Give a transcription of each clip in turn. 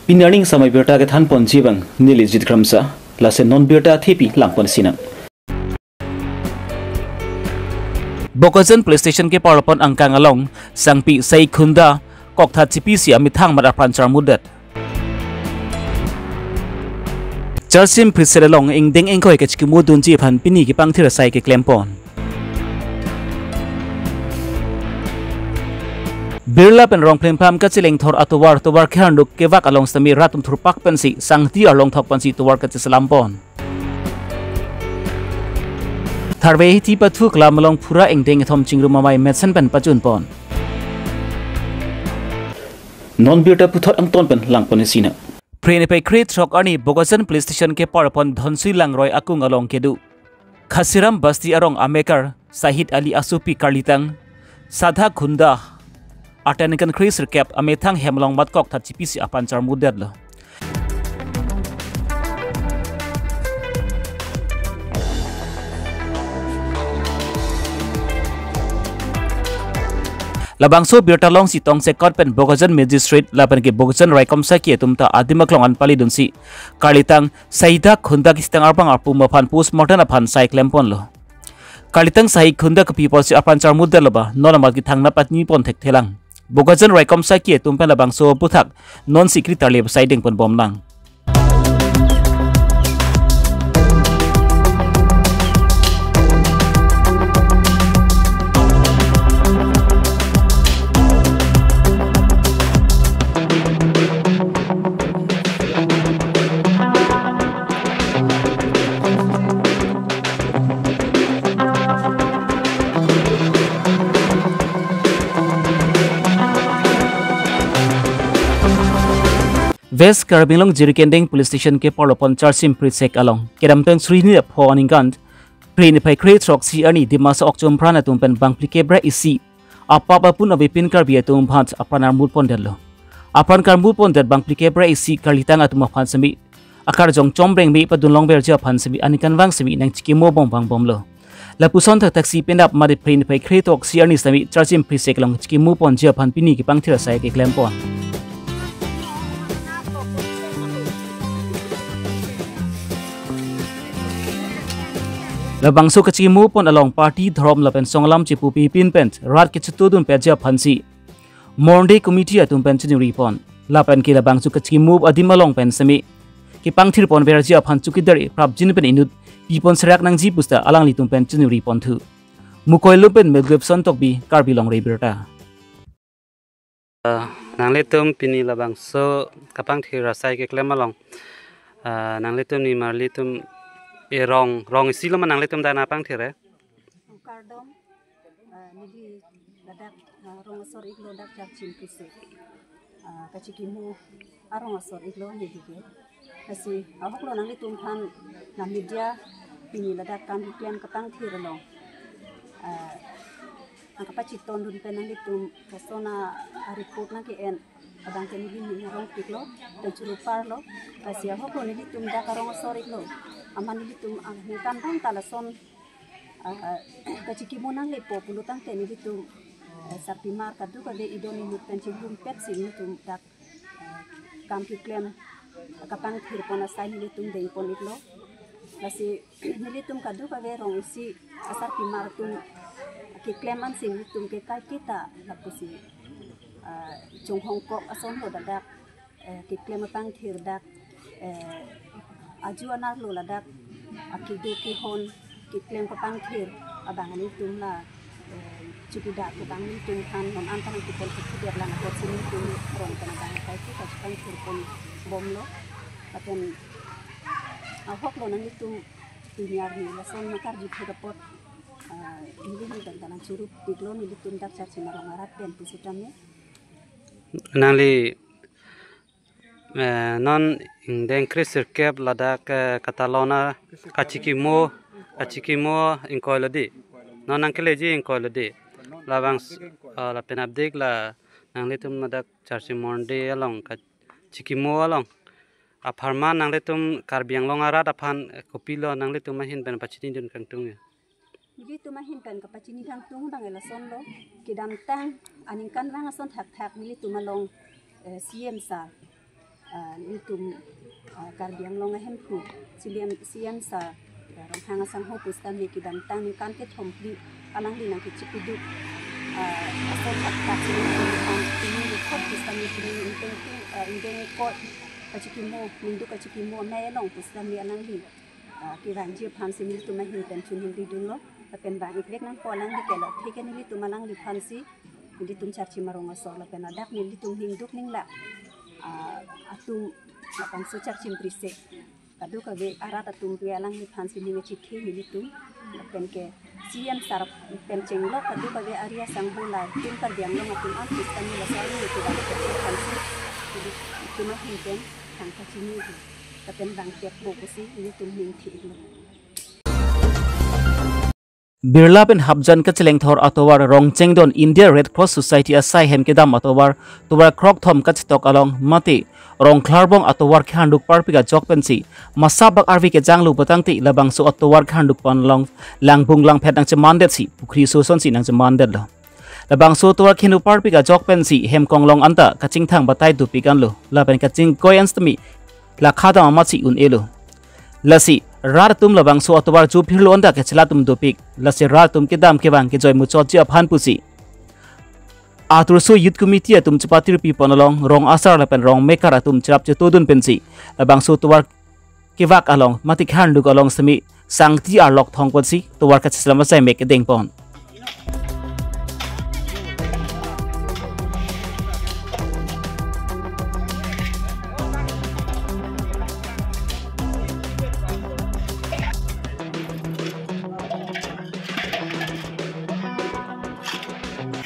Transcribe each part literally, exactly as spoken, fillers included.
Pini arni samai birta kethan ponji abang neli Jit Kramsa, lasi non birta thepi lang ponsinang. Bokajan Police Station kepar apon angkang along, sangpi Sai Khunda, kokthat chipisi amethang amat apran charmudet. Charchim phrisek along ingdeng ingkoi kachikimo dunji aphan pini kepangthir asai keklem pon. Birla pen rong phlimphlam kacheleng thor atovar tovar kehar nuk kevak along sitame rat atum thurpak pensi sangti arlong thok pensi tovar kacheselam pon. Tharve hithi pathu klam along phura ingdeng kethom chingrum amei mesen pen pachun pon. Non birta puthot angton pen lang ponsinang. Phre niphai krethrok arni Bokajan Police Station kepar apon Dhonsui Langroi akung along kedo Khasiram Basti arong amekar Sahid Ali asopi karlitang Sadha Khunda, atan ingkan kresirkep, amethang hem along amat kokthat chipisi apran charmudetlo. Labangso birta alongsi tongsekot pen Bokajan Magistrate lapen ke Bokajan raikom saki atum ta adim aklong an palidunsi karlitang Saida Khunda kisitang arpang arpum aphan postmortem aphan sai klem ponlo. Karlitang Sai Khunda kopi apotsi apran charmudetlo ba, non amat kethangnat patni pon thekthelang. Bokajan raikom saki atum pen labangso aputhak nonsi kri tarle sai deng pon bomlang. West Karbi Anglong Jirikindeng Police Station kepar apon Charchim phrisek along kedamtang suri hini ra pho aningkan, phre niphai krethrok si arni Dimasa okchom pran atum pen bangphli kep ra isi apap apun avepin Karbi atum aphan apran armut pondetlo. Apran karmut pondet bangphli kep ra isi karlitang atum aphan semi akarjong chomreng me padun longverji aphan semi aningkanvang semi nangchikimo bom vang bomlo. Lapuson thakthak si penap mate phre niphai krethrok si arni semi Charchim phrisek along chikimo ponji aphan pini kepangthir asai keklem pon. Labangso kachikimo pon along party, dhorom lapen song alam chipu pipin pen rat kechitudun peji aphansi Monday Committee atum pen chiningri pon. Lapen ke labangso kachikimo adim along pen semi kepangthir ponverji aphan chowkidar prapjin pen inut pipon serak nangji pusi ta alanglitum pen chiningri ponthu. Mukoilo pen Melgwepson Tokbi, Karbi Longri Abirta. Ah, nanglitum pini labangso kepangthir asai keklem along, ah, nanglitum nimarlitum, eh, rong, rong isi lo ma nanglitum dak nangpangthir, eh? Kardom, ah, neli ladak, ah, rong asor iklo dak Charchim phrisek, ah, kachikimo arong asor iklo neli ke. Lasi ahoklo nanglitum aphan nang media pini ladak kam keklem kepangthir along, ah, nangkapachitondun pen nanglitum lason a-report nangke-en abang ke neli ning arong piklo pen churu parlo. Lasi ahoklo nelitum dak arong asor iklo, amat nelitum aningkanvang ta lason, ah, kachikimo nanglepo pulo tangte nelitum, eh, sarpimar kadokave idon inut pen chingrumpetsi nelitum dak, eh, kam keklem kepangthir pon asai nelitum deng pon iklo. Lasi nelitum kadokave rong isi asarpimar atum keklem ansi nelitum ke kaiketa lapusi, ah, chonghongkok ason lo ladak, eh, keklem kepangthir dak, eh, aju anerlo ladak, ah, kedo kehon keklem kepangthir abang nelitum la, eh, chowkidar abang nelitum aphan non an ta nangkepon kekhuder lang apotsi nelitum rong pen abang kaiketa chepangthir pon bomlo. Lapen ahoklo nanglitum pini arni lason nangkarju thek apot, ah, neli ning pen ta nangchuru piklo nelitum dak Charchim arong arat pen pusitame. Nangli, eh, non ingdeng kresirkep ladak, eh, katalon a kachikimo, kachikimo ingkoi lo dei. Non nangkeleji ingkoi lo dei. Labang s-, ah, lapen update la nanglitum ladak Charchim Monday along kachikimo along apharman nanglitum Karbi Anglong arat aphan, eh, kopilo nanglitum ahin pen pachinidun kangtung ya? Nelitum ahin pen kapachini kangtung abang lason lo, kedamtang aningkanvang ason thakthak nelitum along, eh, C M sir, Ah, nelitum, ah, Karbi Anglong ahemphu, C M, C M sir, ya, Ronghang asangho pusitame kedamtang ningkan kethom phli alangli nangkechipiduk, ah, ason thakthak si nelitum aphan pini rekhot pusitame pini ingdeng, ah, ingdeng ikot kachikimo, ningduk kachikimo amei along pusitame alangli, ah, kevangji aphansi nelitum ahin pen choningridunlo, lapen vang-ikvek nangpo alangli ke, la theke nelitum alangliphansi nelitum charchim arong asor lapen ladak nelitum ningduk ningla, ah, atum labangso charchim prisek kadokave arat atum pu alangliphansi ning achikhe nelitum, lapen ke C M sir pen chenglok kadokave ari asangho latum Karbi Anglong atum an pusitame laso ari nelitum aphansi nelitum ahin pen thang kachini lapen vang-ikpo pusi nelitum ningthilo. Birla pen Hapjan kachelengthor atovar Rongchengdon India Red Cross Society asai hem kedam atovar, tovar krokthom kachetok along mate Rongkhlarbong atovar kehangduk parpik ajok pensi masabak arve kejanglo putangte labangso atovar kehangduk pon along langbung langphet nangchemandetsi pukhri ason si nangchemandetlo. Labangso atovar kehangduk parpik ajok pensi hem konglong anta kachingthang batai dopik anlo, lapen kachingkoi an sitame lakha dam amatsi un-elo. Lasi rat atum labangso atovar juphirlo anta kechela atum dopik, lasi rat atum kedam kevang kejoi muchotji aphan pusi Aturso Youth Committee atum chepatirpi pon along rong asar lapen rong mekar atum cherap chetodun pensi labangso atovar kevak along mate kehangduk along sitame sangti arlok thong ponsi tovar kacheselam asai mek kedeng pon.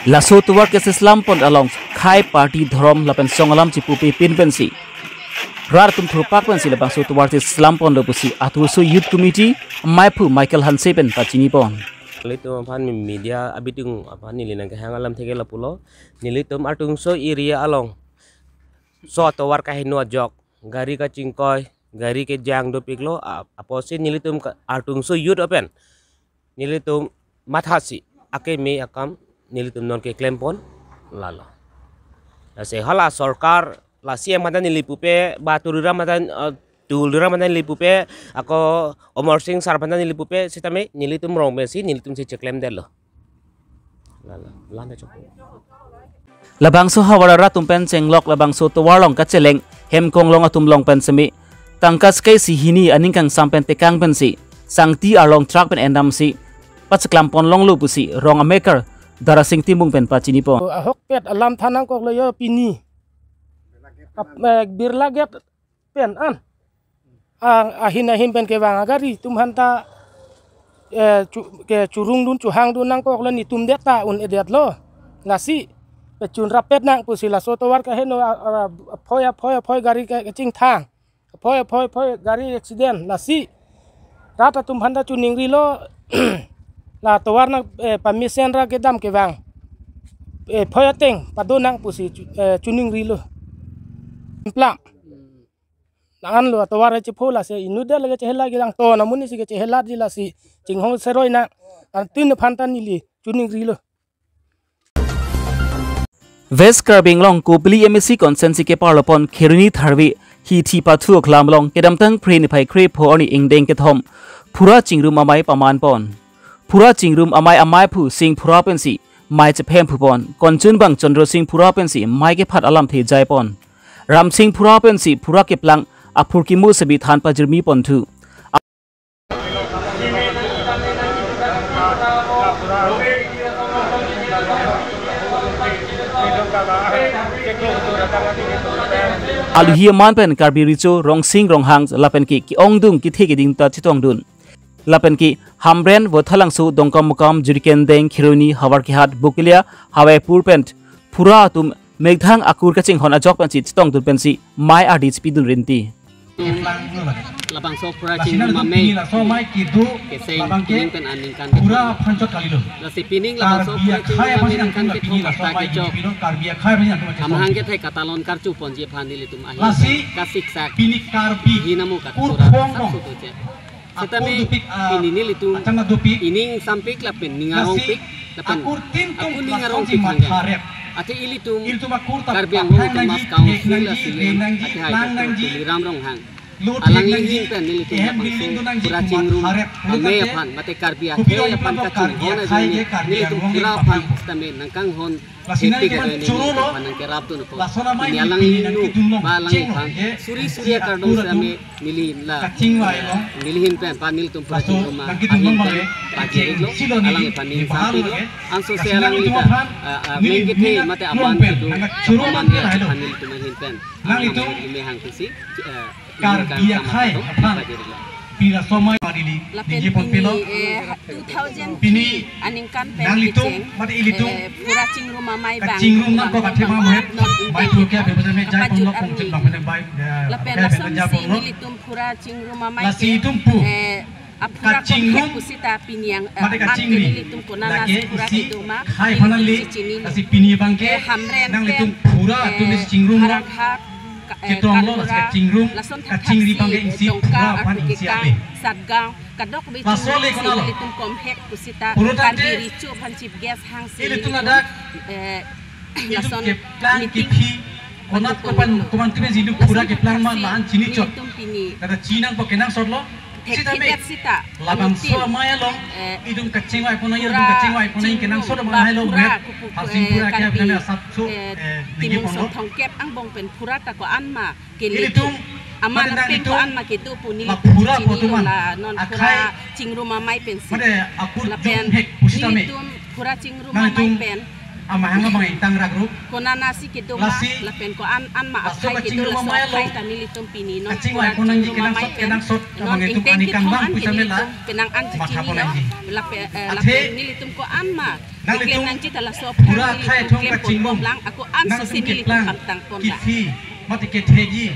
Laso atovar kacheselam pon along khei party dhorom lapen song alam chipupe pin pensi rat atum thurpak pensi labangso atovar cheselam ponlo pusi Aturso Youth Committee amaiphu Michael Hanse pen pachini pon. Nelitum aphan media abitung aphan neli nangkehang alam theke lapulo. Nelitum Artungso area along so atovar kaheno ajok gari kachingkoi, gari kejang dopiklo, a-, apotsi nelitum ka-, Artungso youth apen nelitum mathasi akeme akam nelitum non keklem pon lalo. Lasi hala sorkar, la C M aphanta neli pupe, ba Tuliram aphanta, eh, Tuliram aphanta neli pupe, ako Omor Sing sir aphanta neli pupe, sitame nelitum rong pensi nelitumsi cheklemdetlo. Lalo, lana chok. Labangso havar arat atum pen chenglok labangso tovar along kacheleng hem konglong atum along pen sitame tangka skai si hini aning kangsam pen tekang pensi sangti arlong truck pen endamsi pacheklam pon longlo pusi rong amekar Darasing Timung pen pachini pon. Ahokpet alam than nangkoklo yo pini. Ap-, eh, Birla Gate pen an. Ang ahin ahin pen kevang agari atum aphanta, eh, chu-, kechurungdun chuhangdun nangkoklo, netum det ta un-edetlo. Lasi pechun rapet nang pusi laso tovar kaheno a, a, aphoi aphoi aphoi gari ke-, kachingthang. Aphoi aphoi aphoi gari accident. Lasi rat atum aphanta choningrilo, la tovar nang, eh, pamesen ra kedam kevang, eh, phoi ateng pado nang pusi chu-, eh, choningrilo. Implang. Nang anlo atovar chepho, lasi inut det lake chehela kelang to, namun isi kechehelatji, lasi chinghong seroi nang. Antin aphanta neli choningrilo. West Karbi Anglong Kopili M A C constituency keparlo pon Kheroni Tharve hithi pathu oklam along kedamtang Phre niphai kre pho arni ingdeng kethom phura chingrum amei paman pon. Phura chingrum amei amaiphu Sing Phura pensi mei chephemphu pon. Konchunbang Chandra Sing Phura pensi mei kephat alamthe jai pon. Ram Sing Phura pensi phura keplang aphurkimo sebi than pajirmi ponthu. Aluhi aman pen Karbi Recho Rongsing Ronghang lapen ke ke-ongdung kethe keding ta chetongdun. Lapen ke Hamren, Vothalangso, Dongkamukam, Jirikindeng, Kheroni, Howraghat, Bokolia, Hawaipur pen phura atum mekthang akur kachinghon ajok pensi chetongdun pensi mei ardi chepidun rinti. Labangso phura chingrum amei keseng pining pen aningkan. Lasi pining labangso phura chingrum amei ningkan kethom basta kechok. Amahang kethe katalon karchu ponji aphan nelitum ahin kasiksak. Hinamo katura saksu doche. Setame pini nelitum ining sampik lapen ning arongpik lapen akur ning arongpik hangke. Athe ilitum, ilitum akur ta Karbi Anglong Autonomous Council a C E M, athe hai Doctor Tuliram Ronghang, alangli ahin pen nelitum labangso Phura Chingrum Amei aphan mate Karbi akhei aphan kachinghon ajoine nelitum Phura aphan sitame nangkanghon, lasi nangtum choro lo, nangkerap dun apot. Pini alangli nu ba alangliphan suri suri akardom sitame neli la, neli ahin pen, ba nelitum Phura Chingrum ahin pen pajir-iklo, alangliphan ning sampiklo. Ansose alangli ta, ah, ah, mengkethe mate aman kedo, aman aphan nelitum ahin pen, ah, nelitum ime hang pusi, eh, Karbi akhei aphan pajir-iklo. Pira somai padili lapen ningje pon pilo. Pini, eh, two thousand three aningkan pen nanglitum kecheng, mate ilitum, eh, Phura Chingrum Amei abang kachingrum nangkok athe ma muhet, non bai ingkeng tu ke abe bajame jai kapajut pon lo arni. Kongchit nang pen bai, eh, lapen abe lasonsi jai pon lo. Nelitum Phura Chingrum Amei, lasi ke, itum pu, eh, aphura kachingrum, kongkhek pusita pini ang, eh, mate an kachingri, nelitum konana lake si Phura isi kedoma khai phan nangli, chichinilo. Lasi pini abang ke, eh, Hamren nanglitum pen, Phura, eh, atum isi chingrum lo. Haraghar, ka-, eh, ketong lo, lasi Kanura, kachingrum, lason thak kachingri thak abang ke si, isi eh, Dongka, Phura aphan isi Arkikang, abe. Satgaon, kadokave laso chingrum le si konalo. Nelitum komkhek pusita, puro tangte, Karbi Recho aphan chief guest hangsi ilitum nelitum, ladak, eh, ilitum lason keplang meeting kiphi, konat kopan, kopan tume jilu Phura lason keplang ma thaksi la-an chinichot. Nelitum pini kada chinang po kenangsot lo. Thek sitame, thedet sita labangso anutin, amei along, eh, itum kachingvai pon nang, Phura itum kachingvai pon nang, Chingrum kenangsot ma ba hai lo Phura met. Kupu, Harsing eh, Phura ke Karbi, apiname asapso, eh, eh, ningje Timung pon lo. Song thomkep angbong pen Phura ta ko-an ma kele, ilitum, amat mate apeng nelitum ko-an ma kedo pu neli la Phura chichinilo, potuman la non Phura akhei Chingrum Amei pensi. Mate akut lapen jong hek pusitame nelitum Phura Chingrum Amei nangtum pen amahang abang ingtang rakru. Konana si kedo ma, lasi lapen ko-an an ma laso akhei kedo, kachingrum laso amei along akhei ta nelitum pini non kachingvai Phura pon nangji Chingrum Amei kenangsot, pen kenangsot non abang itum ingteng anikang kethom bang an ke pusitame la nelitum penang an matha pon chichinilo. Nangji. Lapen, eh, athe lapen nelitum ko-an ma nanglitum keklem nangji ta laso aphura Phura nelitum akhei atum keklem pon kachingrum, bom lang, ako an nangtum sose nelitum keplang pangtang pon lang. Kiphi mate kethekji.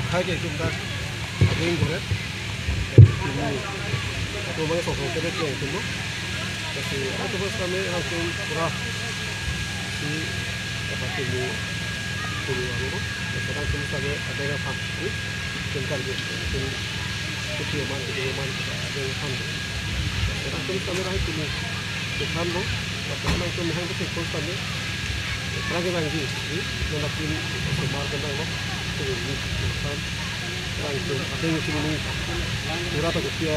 Khai ke itum dak adeng goret. Itum atum abang song song kere klong itum lo. Lasi atum sitame atum Phura si apa itum, itum anu lo. Lasi atum sitame adeng aphan, eh, itum kan itum kuti aman, kuti aman adeng aphan. Lasi atum sitame lahai itum kethan lo. Lasi atum hang kethek pon sitame, eh, prang kerang ji, eh, nonakpin semar kendang lo. Itum kethan. Rang itum adeng chini, Phura ta ketia,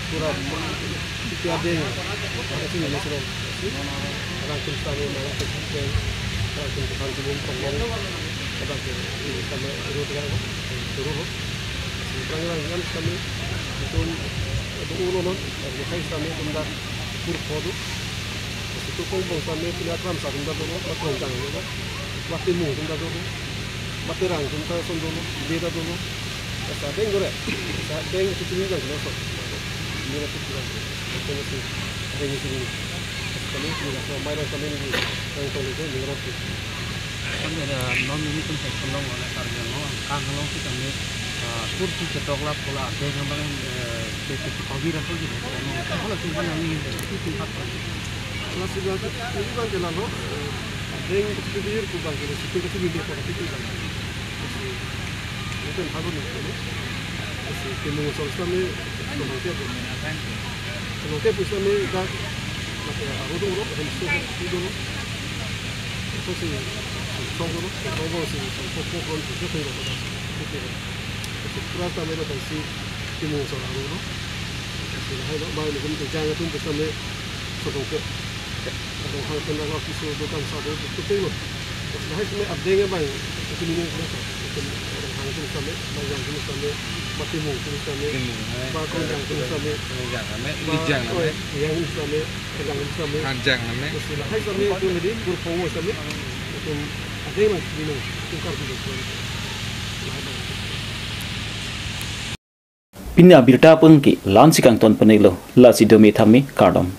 Phura ketia adeng, ada chini masih rang. Rang itum sitame, rang itum sitame, rang itum sitame, rang itum sitame, rang itum sitame, rang itum sitame, rang itum sitame, itum, itum, itum, itum, Lasi itum kong bong sitame pini atram sa atum ta dolo, atram jang dolo, mate mo atum ta dolo, mate rang atum ta son dolo, be ta dolo. Lasi adeng dolo, lasi adeng si chini jang dolo son. Ini na putih dolo. Lasi adeng si chini. Lasi kami pini laso amei rang kami ni rang tong dolo, ni rang tu. Kan ada non ini kan section long oleh Karbi Anglong, Karbi Anglong si kami, eh, kursi ketok lap pola adeng abang, eh, ke, ke, ke, kawir apa gitu. Kalau simpan yang ini, itu tempat apa? Lasi bang, ini bang ke lalo, eh, adeng kecil-kecil, ku bang ke situ kecil-kecil, kok kecil bang. Lasi, ini kan halu ni, ini. Lasi, timung sor sitame, timung ke, timung ke pusitame dak, mate aru do ro, hem su, su do ro. Su si, su song do ro, su song bo si, su pok pok ron, su pok pok ron. Su pura sitame dak si, timung sor aru lo. Lasi lahai lo, mai lo, kum ke jang atum pusitame, sotong ke. Adong hang pen laso piso dokan sa do, do, do, do. Lasi lahai sitame adeng abang, itu mini, mini sa. Itu adong hang atum sitame, mai jang atum sitame, mate mo atum sitame, timung, eh, ba kong jang atum sitame, kong jang sitame, ba, lijang sitame, oh, yang atum sitame, kejang atum sitame. Hanjang sitame. Lasi lahai sitame, itu mini, kurpo sitame, itu adeng abang mini, itu karbi do. Lahai abang. Pini abirta pengki la-an si kangton penelo, lasi dome thame kardom.